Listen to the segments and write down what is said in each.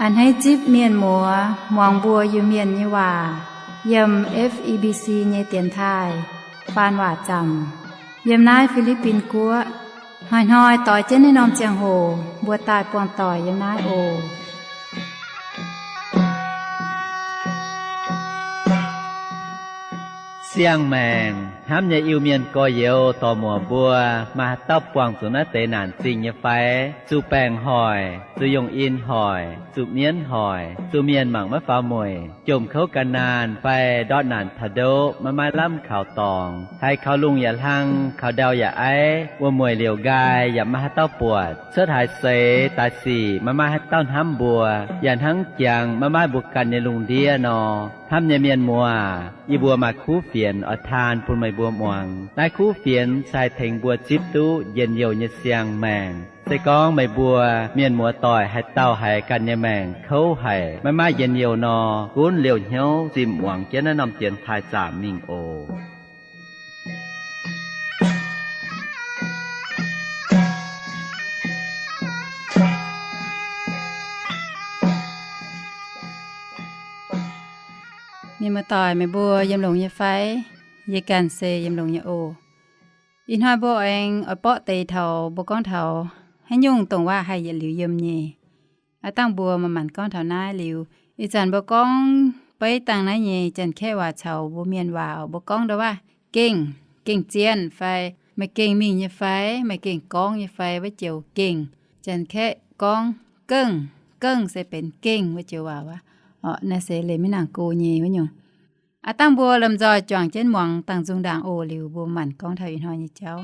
A'hneiv zipv mienh muoz muangx mbuo Iu-Mienh nyei waac yiem F E B C nyei dienx taaih faan waac zaamc yiem naaiv Fi^li^bin Guoqv. Hnoi-hnoi doix jienv naaiv norm ziangh hoc mbuo daaih buangh doic yiem naaiv oc. Siang-maengc hnamv nyei Iu-Mienh gorx-youz dorc-muoc mbuo, maaih haaix dauh buangh zuqc naaiv deix naanc zingh nyei fai? Zuqc baengc hoic, zuqc yongh in hoic, zuqc mienv hoic, zuqc mienh mangc maiv faaux mueic, jomc kouv gan naanh fai ndortv naanc taux ndoqv maiv maaih lamh kaux dorngx, haiz kaux lungh yaac hlang, kaux ndau yaac aiv, wuom-mueic liouc nqaai yaac maiv maaih haaix dauh buatc, cuotv haaix seix daaih sic maiv maaih haaix dauh hnamv mbuo, yaac hnangv jangx maiv maaih mbuo ganh nyei lungh ndiev nor. Hnamv nyei mienh muoz, yie mbuo maaih kuv fienx oix taan bun meih mbuo muangx. Naaiv kuv fienx se haih tengx mbuo zipv duqv njien-youh nyei siang-maengc. Se gorngv meih mbuo mienh muoz doic haaix dauh haiz ganh nyei maengc kouv haic, maiv maaih njien-youh nor, gunv liouh hnyouv zimh muangx jienv naaiv norm dienx taaih zaamc mingh oc. Mienh muoz-doic, meih mbuo yiem longx nyei fai? Yie ganh se yiem longx nyei oc. Ih hnoi mbuo aengx oix borqv deix taux mbuo gorngv taux haaix nyungc dongh waac haih yietc liuz yiem nyei. Aav dangh mbuo manc-manc gorngv taux naaiv liuz, ih zanc mbuo gorngv beiv dangh naaiv nyei Janx-Kaeqv waac caux mbuo Mienh waac, mbuo gorngv ndau waac gengh, gengh zienh fai, meih gengh mingh nyei fai, meih gengh gorngv nyei fai, wuov joux gengh. Janx-Kaeqv gorngv gengh, gengh se benx gengh wuov joux waac aqv. Orqc, naaiv se leiz maiv nangc go nyei wuov nyungc. Aav dangh mbuo lomh nzoih juangc jienv muangx dangh nzung ndaangc oc, liuz mbuo manc gorngv taux ih hnoi nyei jauv.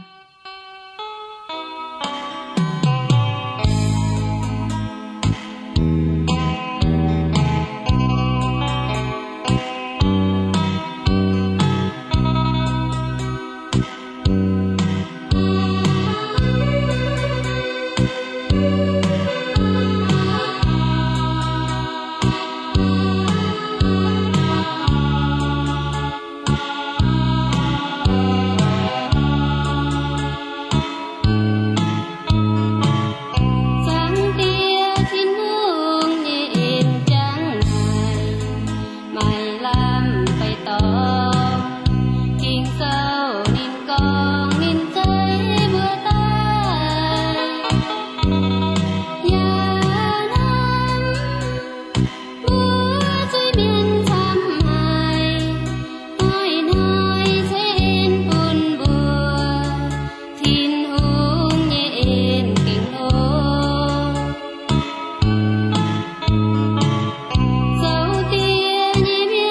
Zaangc Diex Tin-Hungh nyei en jangx haic, maaih lamh baeqc dorngx. Ging-Sou ninh gorngv ninh zeiv mbuo daaih, yaac hnamv mbuo zuiz-mienh camv haic, hnoi-hnoi zeiv en bun mbuo. Tin-Hungh nyei en gengh oc. Zoux diex nyei mienh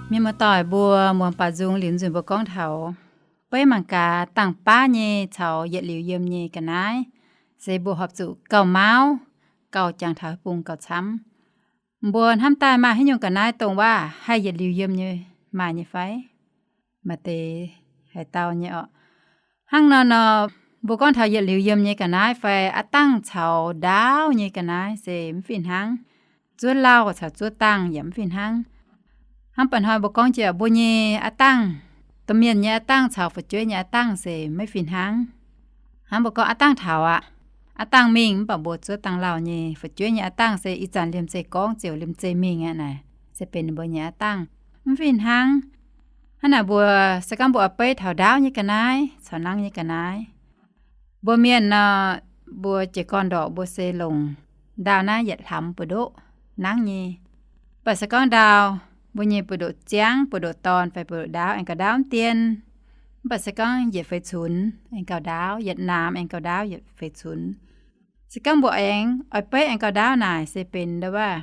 Mienh muoz-doic mbuo muangx baaux nzung liuz nzunc mbuo gorngv taux beiv mangc gaax dangh baav nyei caux yietc liuz yiem nyei ga'naaiv, se mbuo horpc zuqc gauh mauv, gauh jangx taux bung gauh camv. Mbuo hnamv daaih maaih haaix nyungc ga'naaiv dongh waac haih yietc liuz yiem nyei maaih nyei fai? Maaih deix haaix dauh nyei orqc. Hnangv nor nor, mbuo gorngv taux yietc liuz yiem nyei ga'naaiv fai aav dangh caux ndaauv nyei ga'naaiv se mv fih hnangv. Zuov lauh caux zuov dangh yaac mv fih hnangv. Hnangv ba'hnoi mbuo gorngv jiex mbuo nyei aav dangh, domh mienh nyei aav dangh caux fu'jueiv nyei aav dangh se maiv fih hnangv. Hnangv mbuo gorngv aav dangh taux aqv, aav dangh mingh mv baac mbuo zuov dangh lauh nyei, fu'jueiv nyei aav dangh se ih zanc liemh zeih gorngv ziouc liemh zeih mingh aqv naaic, se benx ninh mbuo nyei aav dangh, mv fih hnangv. Hnangv naaic mbuo se gorngv mbuo oix beiv taux ndaauv nyei ga'naaiv caux nangv nyei ga'naaiv. Mbuo mienh nor, mbuo jiez gorn ndorqc mbuo se longc ndaauv naaiv yietc hlamx buoz-ndoqv nangv nyei. Mv baac se gorngv ndaauv mbuo nyei buoz-ndoqv ziangv, buoz-ndoqv dorn fai buoz-ndoqv ndaauv aengx gauh ndaauv mv dien. Mv baac se gorngv yietc feix cunx aengx gauh ndaauv, yietc naamx aengx gauh ndaauv yietc feix cunx. Se gorngv mbuo aengx oix beiv aengx gauh ndaauv naaic se benx ndau waac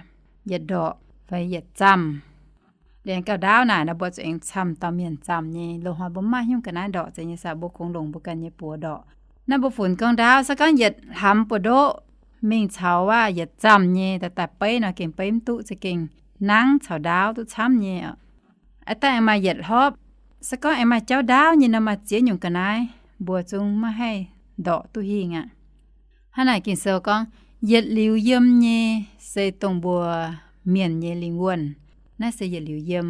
yietc ndorqc fai yietc zamh. Liuz aengx gauh ndaauv naaic nor mbuo zuqc aengx camv dauh mienh zamh nyei. Loz-hnoi mbuo mv maaih haaix nyungc ga'naaiv ndorqc zeiz nyei saah, mbuo kungx longc mbuo ganh nyei buoz ndorqc. Naaiv mbuo funx gorngv ndaauv se gorngv yietc hlamx buoz-ndoqv mingh caux waac yietc zamh nyei daaih daaih beiv nor gengh beiv mv duqv, za'gengh nangv caux ndaauv duqv camv nyei. Aav dangh aengx maaih yietc hlopv, se gorngv aengx maaih jauv ndaauv nyei nor maaih ziex nyungc ga'naaiv mbuo zungv maiv haih ndorqc duqv hingh aqv. Hnangv naaic Ging-Sou gorngv yietc liuz yiem nyei se dongh mbuo mienh nyei lingh wuonh. Naaiv se yietc liuz yiem.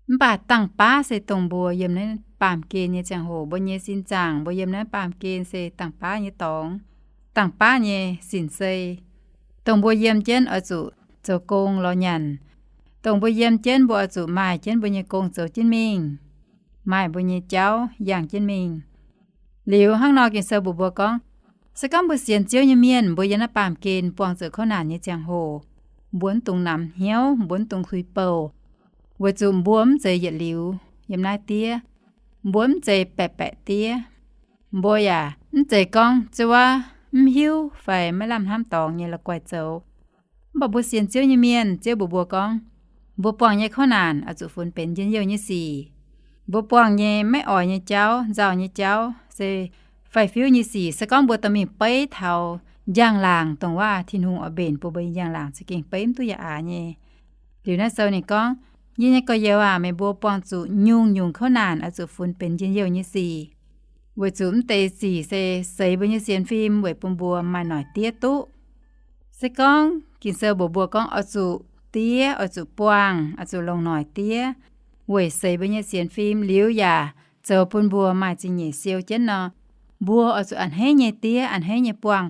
Mv baac dangh baav se dongh mbuo yiem naaiv baamh gen nyei ziangh hoc, mbuo nyei sin zaangc, mbuo yiem naaiv baamh gen se dangh baav nyei dorngx, dangh baav nyei sin-sei, dongh mbuo yiem jienv oix zuqc zoux gong lorz nyanc, dongh mbuo yiem jienv mbuo oix zuqc maaih jienv mbuo nyei gong zoux jienv mingh, maaih mbuo nyei jauv yangh jienv mingh. Liuz hnangv nor Ging-Sou mbuox mbuo gorngv, se gorngv mbuo sienx Ziouv nyei mienh, mbuo yiem naaiv baamh gen buangh zuqc kouv naanc nyei ziangh hoc, mbuo mv dungx namx hnyouv, mbuo mv dungx huix bouh, weic zuqc mbuo mv zeiz yietc liuz yiem naaiv diev. Mbuo mv zeiz baeqc baeqc diev. Mbuo yaac mv zeiz gorngv ziouc mv hiuv fai maiv lamh hnamv dorngx nyei la'guaih zoux. Mv baac mbuo sienx Ziouv nyei mienh, Ziouv mbuox mbuo gorngv, mbuo buangh nyei kouv naanc oix zuqc funx benx njien-youh nyei sic. Mbuo buangh nyei maiv oix nyei jauv, nzauh nyei jauv, se faix-fiuv nyei sic, se gorngv mbuo dorh mingh beiv taux njang-laangc, dongh waac Tin-Hungh oix mbenc bun mbuo nyei njang-laangc, za'gengh beiv mv duqv yaac aax nyei. Liuz naaiv sou ninh gorngv, yie nyei gorx-youz aac, meih mbuo buangh zuqc nyungc-nyungc kouv naanc oix zuqc funx benx njien-youh nyei sic, weic zuqc mv deix sic se seix mbuo nyei sienx fim weic bun mbuo maaih noic diev duqv. Se gorngv Ging-Sou mbuox mbuo gorngv oix zuqc diev, oix zuqc buangh, oix zuqc longc noic diev weic seix mbuo nyei sienx fim liuz yaac zoux bun mbuo maaih zingh nyeic siou jienv nor, mbuo oix zuqc a'hneiv nyei diev, a'hneiv nyei buangh.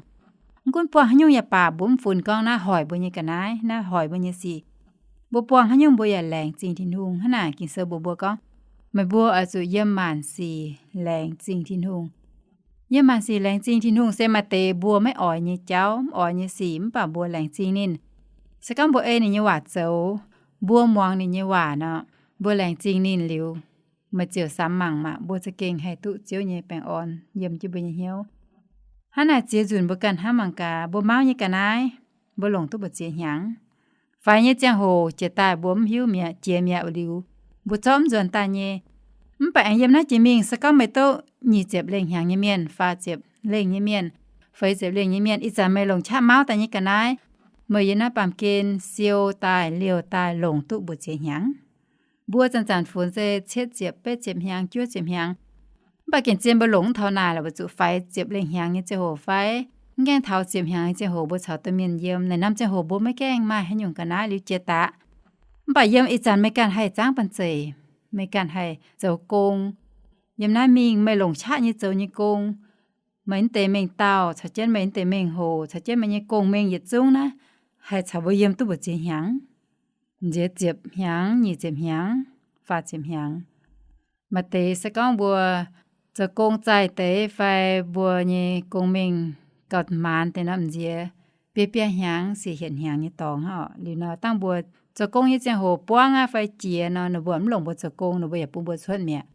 Mv gunv buangh haaix nyungc yaac baac, mbuo mv funx gorngv naaiv hoic mbuo nyei ga'naaiv, naaiv hoic mbuo nyei sic. Mbuo buangh haaix nyungc mbuo yaac laengz zingh Tin-Hungh. Hnangv naaic Ging-Sou mbuox mbuo gorngv, meih mbuo oix zuqc yiem maanc sic laengz zingh Tin-Hungh. Yiem maanc sic laengz zingh Tin-Hungh se maaih deix mbuo maiv oix nyei jauv, mv oix nyei sic, mv baac mbuo laengz zingh ninh. Se gorngv mbuo ei ninh nyei waac zoux, mbuo muangx ninh nyei waac nor, mbuo laengz zingh ninh liuz, meih ziouc samx mangc maah, mbuo za'gengh haih duqv Ziouv nyei baengh orn yiem jienv mbuo nyei hnyouv. Hnangv naaic ziex nzunc mbuo ganh hnamv mangc gaax, mbuo mauv nyei ga'naaiv, mbuo longc duqv mbu'ziex hnyangx. Faix nyei ziangh hoc jiex daaih mbuo mv hiuv mi'aqv, jiex mi'aqv liuz, mbuo zorqv mv nzuonx daaih nyei. Mv baac aengx yiem naaiv jiex mingh, se gorngv meih duqv nyic ziepc lengh hnyangx nyei mienh, faah ziepc lengh nyei mienh, feix ziepc lengh nyei mienh, ih zanc meih longc qaqv mauv daaih nyei ga'naaiv, meih yiem naaiv baamh gen siou daaih liouh daaih longc duqv mbu'ziex hnyangx. Mbuo zanc-zanc funx se cietv ziepc, betv ziepc hnyangx, juov ziepc hnyangx. Mv baac gengh zien mbuo longc mv taux naaic lorqc, weic zuqc faix ziepc lengh hnyangx nyei ziangh hoc fai mv gaengh taux ziepc hnyangx nyei ziangh hoc mbuo caux domh mienh yiem. Naaic norm ziangh hoc mbuo maiv gaengh maaih haaix nyungc ga'naaiv liuz jiex daqc. Mv baac yiem ih zanc meih ganh haih zaangv banh zeic, meih ganh haih zoux gong. Yiem naaiv mingh meih longc qaqv nyei zoux nyei gong, meih mv deix mengh dauh caux jienv meih mv deix mengh hoc caux jienv meih nyei gong-mengh yietc zungv naaiv haih caux mbuo yiem duqv mbu'ziex hnyangx, nziex ziepc hnyangx, nyic ziepc hnyangx, faah ziepc hnyangx. Maaih deix se gorngv mbuo zoux gong zaih deix fai mbuo nyei gong-mengh gauh maanz deix nor, m'nziex biei biei hnyangx, siec hietc hnyangx nyei dorngx hnangv oc. Liuz nor dangh mbuo zoux gong nyei ziangh hoc buangv aqv fai jiex nor, ninh mbuo mv longc mbuo zoux gong, ninh mbuo yaac bun mbuo cuotv mi'aqv.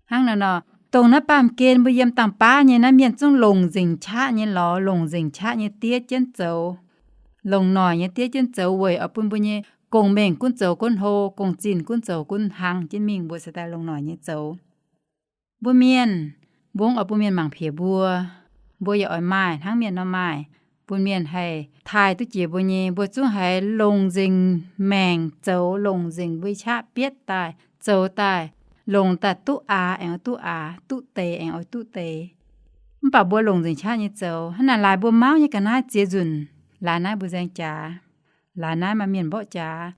Hnangv naaiv nor, dongh naaiv baamh gen mbuo yiem dangh baav nyei naaiv mienh zungv longc nzengc qaqv nyei lorz, longc nzengc qaqv nyei diev jienv zoux, longc noic nyei diev jienv zoux weic oix bun mbuo nyei gong-mengh gunv zoux gunv hlo, gong-zinh gunv zoux gunv hlang jienv mingh, mbuo se daaih longc noic nyei zoux. Mbuo mienh, mbuo mv oix bun mienh mangc piex mbuo. Mbuo yaac oix maaih hnangv mienh nor maaih, bun mienh haih taaih duqv jiex mbuo nyei. Mbuo zungv haiz longc nzengc maengc zoux, longc nzengc mbuo qaqv bietv daaih, zoux daaih, longc daaih duqv aax aengx oix duqv aax, duqv deix aengx oix duqv deix. Mv baac mbuo longc nzengc qaqv nyei zoux. Hnangv naaic laaix mbuo mauv nyei ga'naaiv ziex nzunc, laaix naaiv mbuo nzaeng jaax, laaix naaiv maaih mienh mborqv jaax,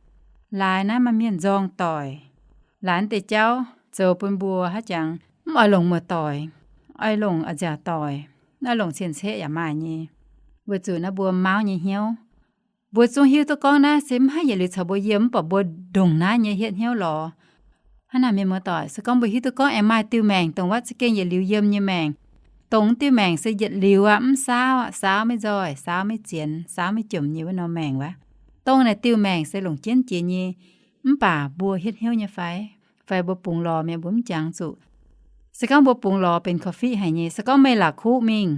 laaix naaiv maaih mienh nzorng doic. Laaix naaiv deix jauv zoux bun mbuo haiz jangx mv oix longc muoz-doic, oix longc a'nziaauc doic, oix longc cien-ceqv yaac maaih nyei. Weic zuqc naaiv mbuo mauv nyei hnyouv. Mbuo zungv hiuv duqv gorngv naaiv se mv haih yietc liuz caux mbuo yiem, mv baac mbuo ndongc naaiv nyei hietv hnyouv lorz. Hnangv naaic mienh muoz-doic, se gorngv mbuo hiuv duqv gorngv aengx maaih diuh maengc dongh wuov za'gengh yietc liuz yiem nyei maengc, dongh diuh maengc se yietc liuz aqv, mv saauv aqv, saauv maiv nzoih, saauv maiv zienx, saauv maiv jomc nyei wuov norm maengc wuov, dongh naaic diuh maengc se longc jienv jiex nyei, mv baac mbuo hietv hnyouv nyei fai? Fai mbuo bungx lorz mi'aqv, mbuo mv jangx zuqc. Se gorngv mbuo bungx lorz benx korv-fiqv haic nyei, se gorngv meih la'kuqv mingh,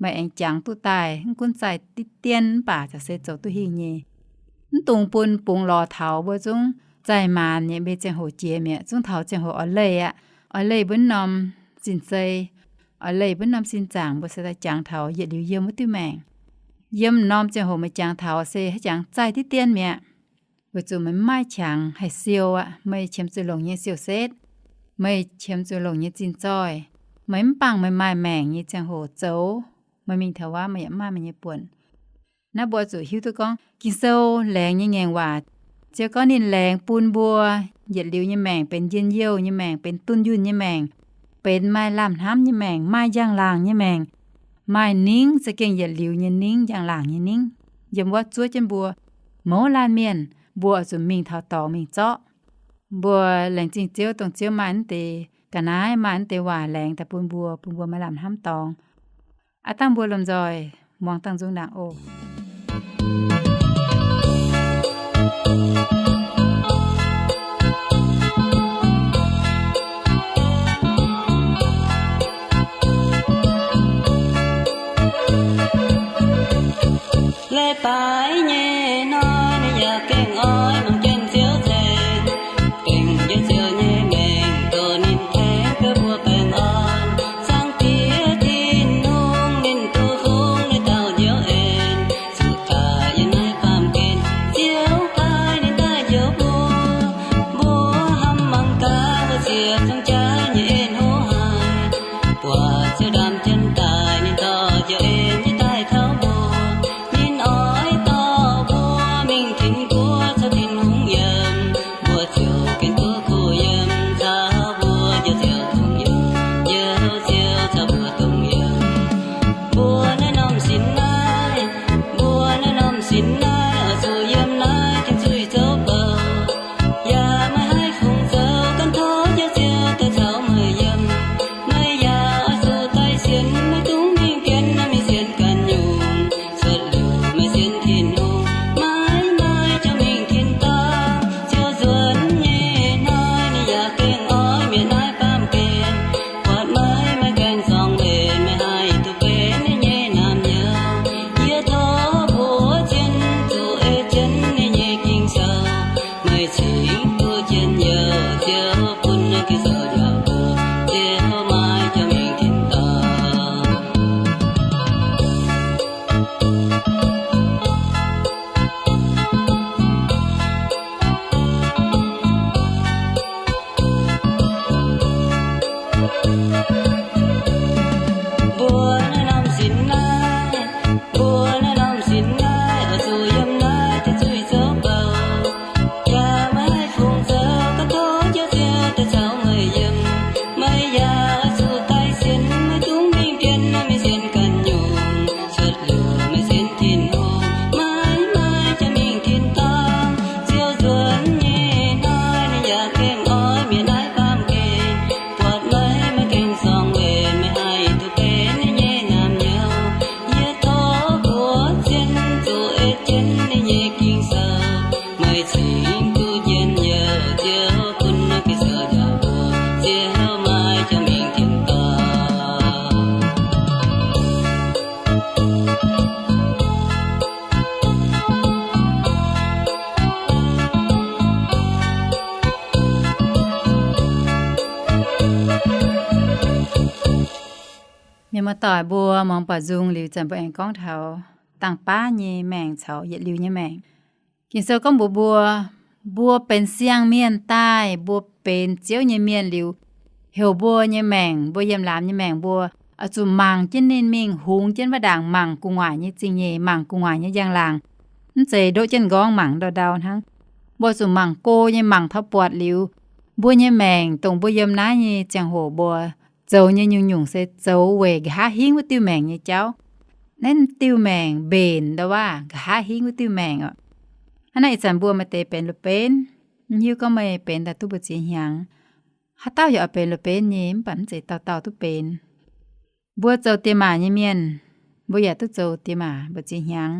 meih aengx jangx duqv daaih, mv gunv zaih diqv dien mv baac za'gengh se zoux duqv hingh nyei. Mv dungx bun bungx lorz taux mbuo zungv zaih maanc nyei, mbuo ziangh hoc jiex mi'aqv, zungv taux ziangh hoc oix leih aqv. Oix leih mbuo norm sin-zei, oix leih mbuo norm sin-zaangc, mbuo se daaih jangx taux yietc liuz yiem wuov diuh maengc. Yiem norm ziangh hoc meih jangx taux se haiz jangx zaih diqv dien mi'aqv. Weic zuqc meih mv maaih qangx haih siou aqv. Meih qiemx zuqc longc nyei siou-setv, meih qiemx zuqc longc nyei zinh zoih. Meih mv bangc meih maaih maengc nyei ziangh hoc zoux, meih mingh taux wuov meih yaac mv maaih meih nyei buonc. Naaiv mbuo zuqc hiuv duqv gorngv Ging-Sou laengz nyei ngaengc waac, ziouc gorngv ninh laengz bun mbuo yietc liuz nyei maengc benx njien-youh nyei maengc, benx dunh yunh nyei maengc, benx maaih lamh hnamv nyei maengc, maaih njang-laangc nyei maengc, maaih ningv za'gengh yietc liuz nyei ningv, njang-laangc nyei ningv, yiem wuov zuov jienv mbuo mouz laanh mienh. Mbuo oix zuqc mingh taux dorngx mingh zorqv. Mbuo laengz zingh Ziouv, dongh Ziouv maaih naaiv deix ga'naaiv, maaih naaiv deix waac laengz daaih bun mbuo, bun mbuo maaih lamh hnamv dorngx. Aav dangh mbuo lomh nzoih muangx dangh nzung ndaangc oc. Leiz-baaix nyei hnoi ninh yaac gengh oix mangc jienv Ziouv ceix, gengh jienv Ziouv nyei maengc, dorh ninh tengx mbuo baengh orn. Zaangc Diex Tin-Hungh ninh duqv fungx ninh dauh Njoux En, zuqc daaih yiem Muoz-doic mbuo muangx baac nzung liuz zanc mbuo aengx gorngv taux dangh baav nyei maengc caux yietc liuz nyei maengc. Ging-Sou gorngv mbuox mbuo, mbuo benx siang-mienh daaih, mbuo benx Ziouv nyei mienh liuz, heuc mbuo nyei maengc, mbuo yiem laamz nyei maengc mbuo oix zuqc mangc jienv ninh mingh, hungx jienv wuov ndaangc, mangc gu'nguaaic nyei zingh nyeic, mangc gu'nguaaic nyei njang-laangc. Mv zeiz ndoqv jienv nqorngv mangc ndau-ndau hnangv. Mbuo zuqc mangc go nyei, mangc taux buatc liuz, mbuo nyei maengc dongh mbuo yiem naaiv nyei ziangh hoc mbuo zoux nyei nyungc-nyungc se zoux weic nqa'haav hingv wuov diuh maengc nyei jauv. Naaiv diuh maengc mbenc ndau-waav nqa'haav hingv wuov diuh maengc oc. Hnangv naaiv ih zanc mbuo maaih deix benx loz-benv, mv hiuv gorngv meih benx daaih duqv mbu'ziex hnyangx. Haaix dauh yaac oix benx loz-benv nyei, mv baac mv zeiz dauh dauh duqv benx. Mbuo zoux diex maac nyei mienh, mbuo yaac duqv zoux diex maac mbu'ziex hnyangx.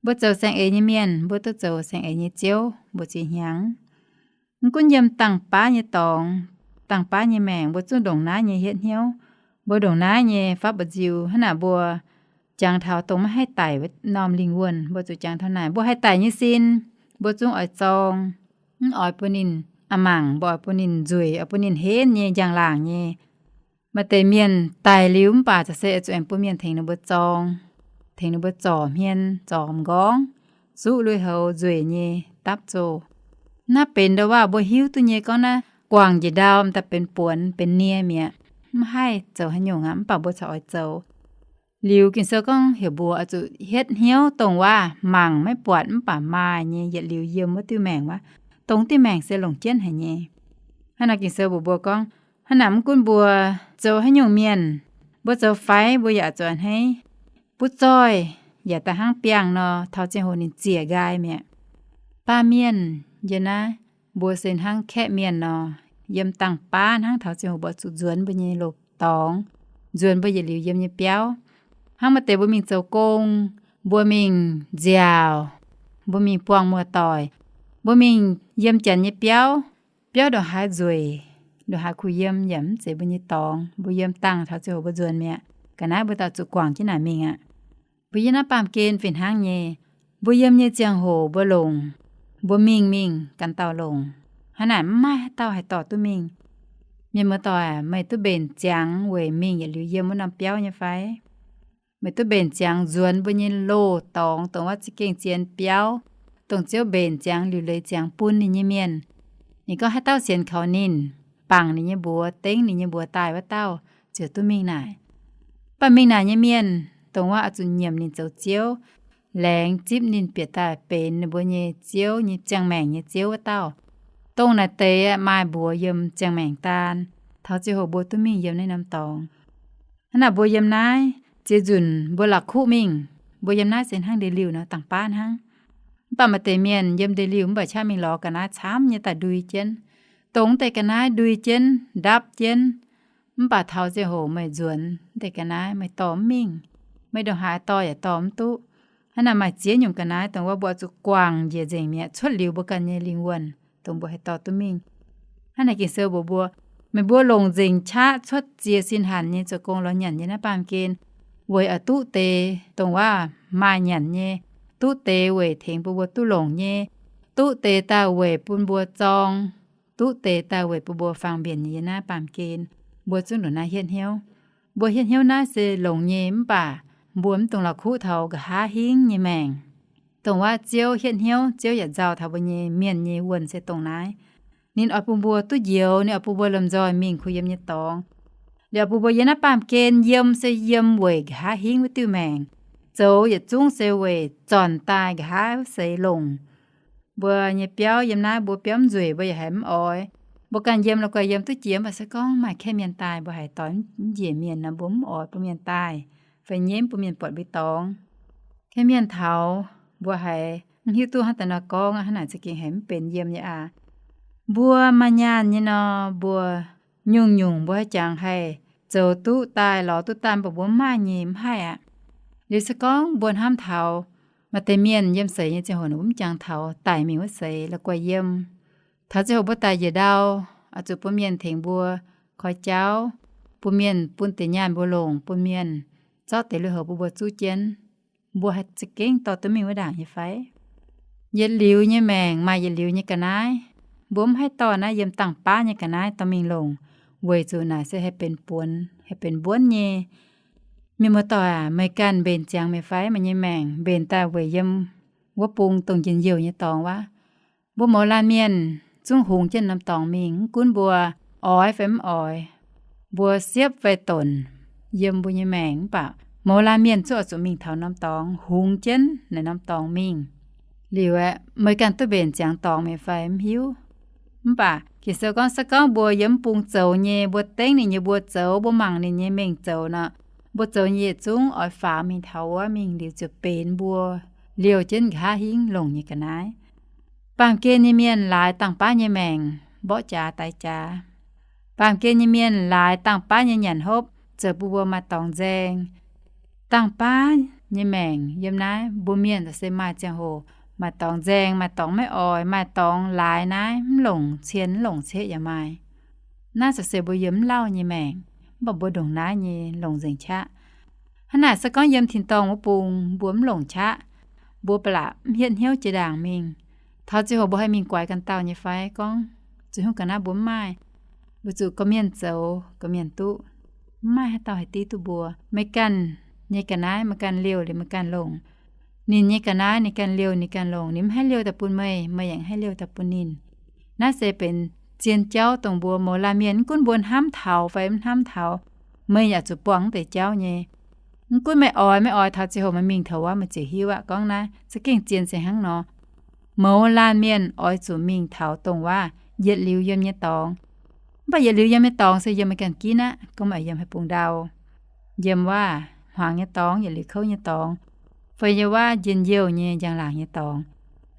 Mbuo zoux saeng-eix nyei mienh, mbuo duqv zoux saeng-eix nyei ziouv mbu'ziex hnyangx. Mv gunv yiem dangh baav nyei dorngx, dangh baav nyei maengc, mbuo zungv ndongc naaiv nyei hietv hnyouv, mbuo ndongc naaiv nyei fapv mbu'nziu. Hnangv naaic mbuo jangx taux dongh maiv haih daic wuov norm lingh wuonh, mbuo zuqc jangx taux naaic, mbuo haih daic nyei sin, mbuo zungv oix zorng, mv oix bun ninh a'mangc, mbuo oix bun ninh nzueic, oix bun ninh henv nyei njang-laangc nyei. Maaih deix mienh daic liuz mv baac za'gengh se oix zuqc aengx bun mienh tengx ninh mbuo zorng, tengx ninh mbuo zorc hmien, zorc m'nqorngv, zuqv lui-houx nzueic nyei dapv zoh. Naaiv benx ndau-waav mbuo hiuv duqv nyei gorngv naaiv guangc njiec ndau m'daaih benx buonc benx nie mi'aqv. Mv haih zoux haaix nyungc aqv, mv baac mbuo corc oix zoux. Liuz Ging-Sou gorngv heuc mbuo oix zuqc hietv hnyouv dongh waav mangc maiv buatc mv baac maaih nyei yietc liuz yiem wuov diuh maengc wuov. Dongh diuh maengc se longc jienv haic nyei. Hnangv naaic Ging-Sou mbuox mbuo gorngv, hnangv naaic mv gunv mbuo zoux haaix nyungc mienh, mbuo zoux faix mbuo yaac zuqc a'hneiv. Butv zoih yaac daaih hnangv biangh nor, taux ziangh hoc ninh ziec nqaai mi'aqv. Baamh mienh yiem naaiv, mbuo se hnangv kaeqv mienh nor, yiem dangh baav hnangv, taux ziangh hoc mbuo zuqc nzuonx mbuo nyei loz-dorngx, nzuonx mbuo yietc liuz yiem nyei biauv. Hnangv maaih deix mbuo mingh zoux gong, mbuo mingh nziaauc, mbuo mingh buangh muoz-doic, mbuo mingh yiem janx nyei biauv, biauv ndongc haaix nzueic, ndongc haaix kuh yiem yaac mv zeiz mbuo nyei dorngx, mbuo yiem dangh taux ziangh hoc mbuo nzuonx mi'aqv. Ga'naaiv mbuo daaih zuqc guangc jienv naaic mingh aqv. Mbuo yiem naaiv baamh gen fih hnangv nyei, mbuo yiem nyei ziangh hoc mbuo longc, mbuo mingh mingh ganh dauh longc. Hnangv naaic mv maaih haaix dauh haih dorh duqv mingh. Mienh muoz-doic, meih duqv mbenc ziangx weic mingh yietc liuz yiem wuov norm biauv nyei fai? Meih duqv mbenc ziangx nzuonx mbuo nyei loz-dorngx, dongh wuov za'gengh zien biauv, dongh Ziouv mbenc ziangx liuc leiz ziangx bun ninh nyei mienh. Ninh gorngv haaix dauh sienx kaux ninh, bangc ninh nyei mbuox, dengv ninh nyei mbuox daaih wuov dauh ziouc duqv mingh naaic. Mv baac mingh naaic nyei mienh, dongh wuov oix zuqc nyiemc ninh zoux Ziouv, laengz zipv ninh bieqc daaih benx ninh mbuo nyei Ziouv nyei ziangh maengc nyei Ziouv wuov dauh. Dongh naaic deix maaih mbuox yiem ziangh maengc daan, taux ziangh hoc mbuo duqv mingh yiem naaiv norm dorngx. Hnangv naaic mbuo yiem naaiv ziex nzunc mbuo la'kuqv mingh, mbuo yiem naaiv se hnangv ndeic-liuh nor, dangh baav hnangv. Mv baac maaih deix mienh yiem ndeic-liuh mv baac qaqv mingh lorz ga'naaiv camv nyei daaih ndui jienv. Dongh deix ga'naaiv ndui jienv, ndapv jienv, mv baac taux ziangh hoc meih nzuonx deix ga'naaiv meih dorh mv mingh, meih ndongc haaix dorh yaac dorh mv duqv. Hnangv naaic maaih ziex nyungc ga'naaiv dongh wuov mbuo zuqc guangc njiec nzengc mi'aqv, cuotv liuz mbuo ganh nyei lingh wuonh, dongh mbuo haih dorh duqv mingh. Hnangv naaic Ging-Sou mbuox mbuo, meih mbuo longc nzengc qaqv cuotv ziex sin hanc nyei zoux gong lorz nyanc yiem naaiv baamh gen, weic oix duqv deix dongh wuov maaih nyanc nyei, duqv deix weic tengx bun mbuo duqv longc nyei, duqv deix daaih weic bun mbuo zorng, duqv deix daaih weic bun mbuo fangx mbienc nyei yiem naaiv baamh gen. Mbuo zungv ndongc naaiv hietv hnyouv. Mbuo hietv hnyouv naaiv se longx nyei, mv baac mbuo mv dungx la'kuqv taux nqa'haav hingv nyei maengc. Dongh wuov Ziouv hietv hnyouv, Ziouv yaac nzauh taux mbuo nyei mienh nyei wuonh se dongh naaiv. Ninh oix bun mbuo duqv njoux, ninh oix bun mbuo lomh nzoih mingh kuh yiem nyei dorngx. Liuz oix bun mbuo yiem naaiv baamh gen yiem se yiem weic nqa'haav hingv wuov diuh maengc. Zoux yietc zungv se weic zornc daaih nqa'haav wuov seix longc. Mbuo nyei biauv yiem naaiv mbuo biauv mv nzueic mbuo yaac haiz mv oix. Mbuo ganh yiem la'guaih yiem duqv jiex, mv baac se gorngv maaih kaeqv mienh daaih mbuo haiz doix mv njiec mienh nor mbuo mv oix bun mienh daaih, fai nyei mv bun mienh buatc mbuo dorngx. Kaeqv mienh taux mbuo haiz mv hiuv duqv hnangv daaih nor gorngv aqv, hnangv naaic za'gengh haiz mv benx yiem nyei aqv. Mbuo maaih nyaanh nyei nor, mbuo nyungc-nyungc mbuo haih jangx haih zoux duqv daaih lorz duqv daaih, mv baac mbuo mv maaih nyei mv haih aqv. Liuz se gorngv mbuo hnamv taux maaih deix mienh yiem seix nyei ziangh hoc ninh mbuo mv jangx taux daic mingh wuov seix la'guaih yiem. Taux ziangh hoc mbuo daic njiec ndau, oix zuqc bun mienh tengx mbuo koi jauv, bun mienh bun deix nyaanh mbuo longc, bun mienh zorqv deix lui-houx bun mbuo zuqv jienv, mbuo haih za'gengh dorh duqv mingh wuov ndaangc nyei fai? Yietc liuz nyei maengc maaih yietc liuz nyei ga'naaiv. Mbuo mv haih dorh naaiv yiem dangh baav nyei ga'naaiv dorh mingh longc, weic zuqc naaic se haih benx buonc, haih benx mbuonv nyei. Mienh muoz-doic aac, meih ganh mbenc ziangx meih fai? Meih nyei maengc mbenc daaih weic yiem wuov bung dongh njien-youh nyei dorngx wuov. Mbuo mouz laanh mienh zungv hungx jienv norm dorngx mingh, mv gunv mbuo oix fai mv oix, mbuo siepv fai donc, yiem mbuo nyei maengc mv baac mouz laanh mienh zungv oix zuqc mingh taux norm dorngx, hungx jienv naaiv norm dorngx mingh. Liuz aeqv, meih ganh duqv mbenc ziangx dorngx meih fai mv hiuv. Mv baac Ging-Sou gorngv, se gorngv mbuo yiem mv bung zoux nyei, mbuo dengv ninh nyei mbuo zoux, mbuo mangc ninh nyei mengh zoux nor, mbuo zoux nyei yietc zungv oix faaux mingh taux wuov mingh liuz ziouc benx mbuo liouh jienv nqa'haav hingv longc nyei ga'naaiv. Baamh gen nyei mienh laaix dangh baav nyei maengc, mborqv jaax daix jaax. Baamh gen nyei mienh laaix dangh baav nyei nyanc hopv, zoux bun mbuo maaih dorngx nzaeng. Dangh baav nyei maengc yiem naaiv, mbuo mienh se maaih ziangh hoc maaih dorngx nzaeng, maaih dorngx maiv oix, maaih dorngx laaix naaiv mv longc cien, mv longc ceqv yaac maaih. Naaiv se mbuo yiem mv lauh nyei maengc, mv baac mbuo ndongc naaiv nyei longc nzengc qaqv. Hnangv naaic se gorngv yiem tin-dorngh wuov bung mbuo mv longc qaqv, mbuo ba'laqc mv hietv hnyouv jiex ndaangc mingh. Taux ziangh hoc mbuo haih mingh guaix ganh dauh nyei fai? Gorngv zuqc hnyouv ga'naaiv mbuo mv maaih, weic zuqc gorqv-mienh zoux gorqv-mienh duqv, mv maaih haaix dauh haih div duqv mbuo. Meih ganh nyei ga'naaiv meih ganh liouh liuz meih ganh longc. Ninh nyei ga'naaiv ninh ganh liouh ninh ganh longc, ninh mv haih liouh daaih bun meih, meih yaac mv haih liouh daaih bun ninh. Naaiv se benx zien jauv dongh mbuo mouz laanh mienh mv gunv mbuo hnamv taux fai mv hnamv taux, meih yaac zuqc buangh wuov deix jauv nyei. Mv gunv meih oix maiv oix, taux ziangh hoc meih mingh taux wuov meih ziouc hiuv aqv. Gorngv naaiv za'gengh zien se hnangv nor. Mouz laanh mienh oix zuqc mingh taux dongh waac yietc liuz yiem nyei dorngx. Mv baac yietc liuz yiem nyei dorngx se yiem meih ganh ginv aqv, gorngv meih yiem haaix bung ndau. Yiem waac hmuangx nyei dorngx, yietc liuz kouv nyei dorngx, fai yiem waac njien-youh nyei njang-laangc nyei dorngx.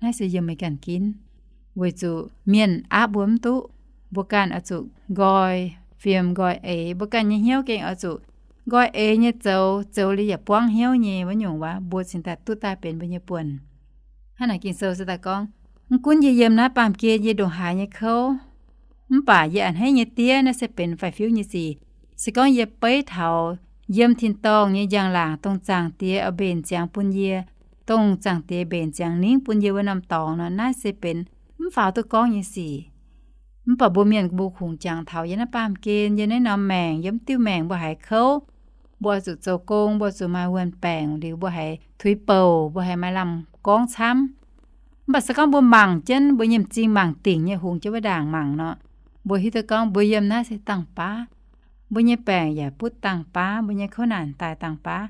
Naaiv se yiem meih ganh ginv. Weic zuqc mienh aapv mbuo mv duqv. Mbuo ganh oix zuqc nqoi fiem nqoi eix, mbuo ganh nyei hnyouv gengh oix zuqc nqoi eix nyei zoux, zoux liuz yaac buangv hnyouv nyei wuov nyungc waac mbuo cingx daaih duqv daaih benx mbuo nyei buonc. Hnangv naaic Ging-Sou se daaih gorngv, mv gunv yie yiem naaiv baamh gen yie ndongc haaix nyei kouv, mv baac yie a'hneiv nyei diev. Naaiv se benx faix-fiuv nyei sic. Se gorngv yie beiv taux yiem tin-dorngh nyei njang-laangc dongh Zaangc Diex oix mbenc ziangx bun yie, dongh Zaangc Diex mbenc ziangx ningv bun yie wuov norm dorngx nor, naaiv se benx mv faaux duqv gorngv nyei sic. Mv baac mbuo mienh mbuo kungx jangx taux yiem naaiv baamh gen, yiem naaiv norm maengc, yiem diuh maengc mbuo haiz kouv, mbuo oix zuqc zoux gong, mbuo zuqc maaih wuonh baengc, liuz mbuo haiz tuix bouc, mbuo haiz maaih lamh gorngv camv. Mv baac se gorngv mbuo mangc jienv, mbuo nyei m'zing mangc dingc nyei hungx jienv wuov ndaangc mangc nor, mbuo hiuv duqv gorngv mbuo yiem naaiv se dangh baav. Mbuo nyei baengc yaac butv dangh baav, mbuo nyei kouv naanc daaih dangh baav.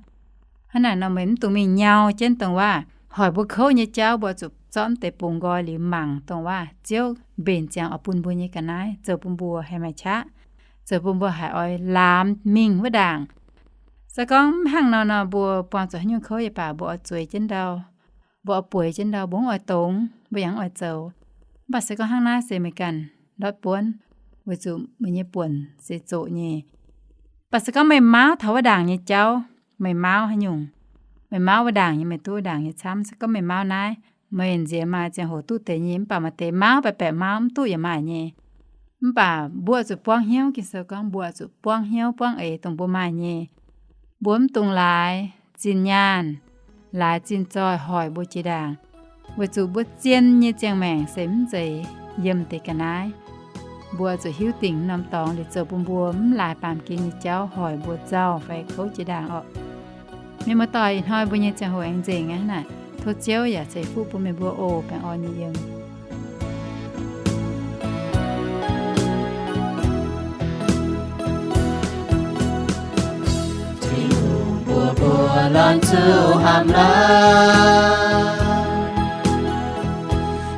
Hnangv naaic nor meih mv dungx mingh nyau jienv dongh waac hoic mbuo kouv nyei jauv, mbuo zuqc zorqv deix bungx nqoi liuz mangc dongh waac Ziouv mbenc ziangx oix bun mbuo nyei ga'naaiv, zoux bun mbuo haih maaih qaqv, zoux bun mbuo haiz oix laamx mingh wuov ndaangc. Se gorngv mv hnangv nor nor, mbuo buangh zuqc haaix nyungc kouv yaac baac, mbuo oix zueiz jienv ndau, mbuo oix bueix jienv ndau, mbuo mv oix dongz, mbuo yaac mv oix zoux. Mv baac se gorngv hnangv naaiv se meih ganh ndortv buonv, weic zuqc meih nyei buonc se zoqc nyei. Mv baac se gorngv meih mauv taux wuov ndaangc nyei jauv, meih mauv haaix nyungc, meih mauv wuov ndaangc nyei, meih duqv wuov ndaangc nyei camv. Se gorngv meih mauv naaiv, meih nziex maaih ziangh hoc duqv deix nyei, mv baac maaih deix mauv baeqc baeqc mauv mv duqv yaac maaih nyei. Mv baac mbuo zuqc buangv hnyouv, Ging-Sou gorngv mbuo zuqc buangv hnyouv buangv eix dongh mbuo maaih nyei. Mbuo mv dungx laaix zinh nyaanh, laaix zinh zoih hoic mbuo jiex ndaangc, weic zuqc mbuo zien nyei ziangh maengc se mv zeiz yiem deix ga'naaiv. Mbuo zuqc hiuv dingc norm dorngx liuz zoux bun mbuo mv laaix baamh gen nyei jauv hoic mbuo nzauh fai kouv jiex ndaangc orqc. Mienh muoz-doic, ih hnoi mbuo nyei ziangh hoc aengx nzengc aqv naaic. Tov Ziouv yaac ceix fuqv bun meih mbuo oc. Baengh orn nyei yiem. Tin-Hungh mbuox mbuo laanh zuqc hnamv laanh,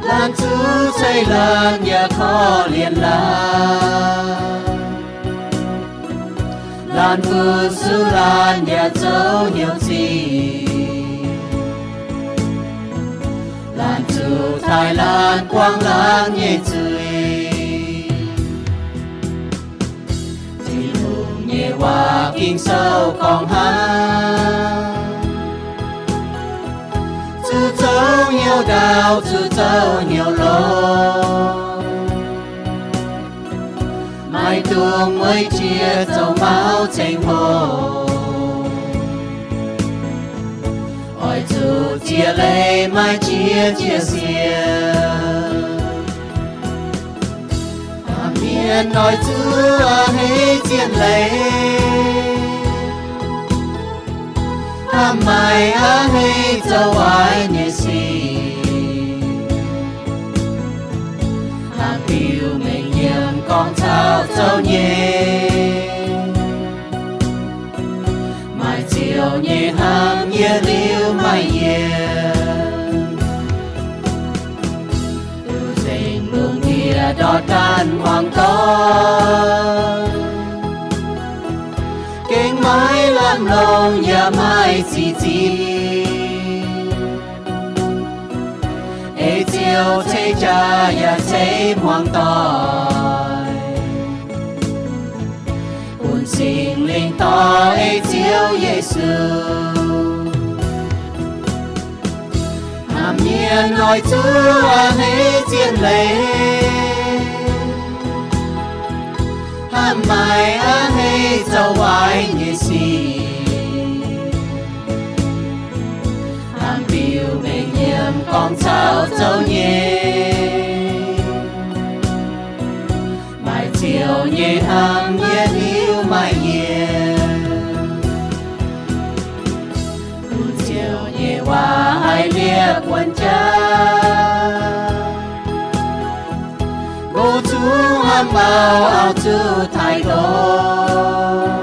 laanh zuqc ceix laanh yaac korv-lienh laanh. Laanh fu-sux laanh yaac zoux hnyouv zingh, laanh zuqc taaih laanh buangv laanh nyei zuiz. Tin-Hungh nyei waac Ging-Sou gorngv hnangv, zuqc zoux hnyouv ndaauv, zuqc zoux hnyouv longx, maiv dungx mueiz jiex zoux mauv ceng-hlo. Oix zuqc ziex leiz maaih jiex jiex siec. Baamh mienh oix zuqc a'hneiv ziex leiz. Hnamv maaih a'hneiv zoux waaic nyei sic, hnamv biux mengh yiem gorngv caux zoux nyei. Maaih ziouc nyei hnamv yietc liuz maaih yienc, nzengc lungh ndiev ndortv daaih hmuangx doic, gengh maiv lamh longc yaac maaih zic zinh. Ei Ziouv ceix jaax yaac ceix hmuangx doic, bun Singx Lingh dorh ei Ziouv Yesu, hnamv mienh oix zuqc a'hneiv zien leiz, hnamv maaih a'hneiv zoux waaic nyei sic, hnamv biux mengh yiem gorngv caux zoux nyei. Maaih ziouc nyei hnamv yietc liuz maaih yienc, bun ziouc nyei waac haih liepc wuonv jaax, goux zuqc hnamv maux auv-zuqc taaih ndorm,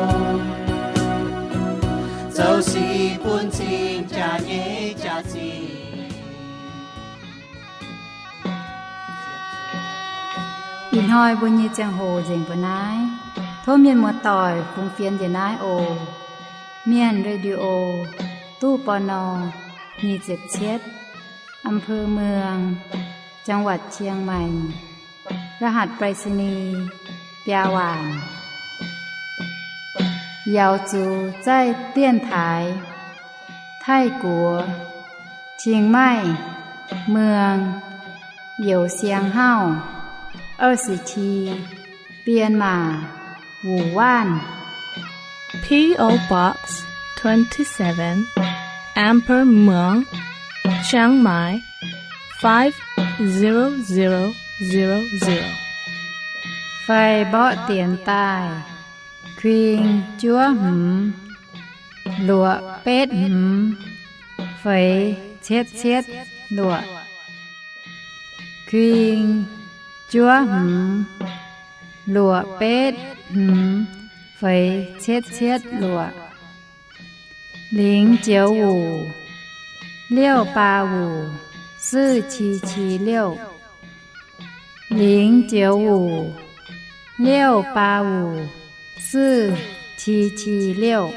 zoux sic bun cing jaax nyei jaax-zinh. Ih hnoi mbuo nyei ziangh hoc nzengc mbuo naaiv. Tov mienh muoz-doic fungx fienx njiec naaiv oc. Mienh Radio, ตู้ ปณ. nyic ziepc cietv, อำเภอเมือง จังหวัดเชียงใหม่ รหัสไปรษณีย์ biaa waanc. Yaux zuqc zaih 电台 Taiv-Guoqv, Chiang Mai, Muang, Youz Siang Hauv, 二十七编码 Wuh Waanh. P O Box twenty-seven, Amber Muang, Chiang Mai, five zero zero zero zero. Fai mborqv dienx daaih: kuing juov hmz luoqc betv hmz feix cietv cietv luoqc. Kuing juov hmz luoqc betv hmz feix cietv cietv luoqc. 零九五 六八五 四七七六. 零九五 六八五 四七七六.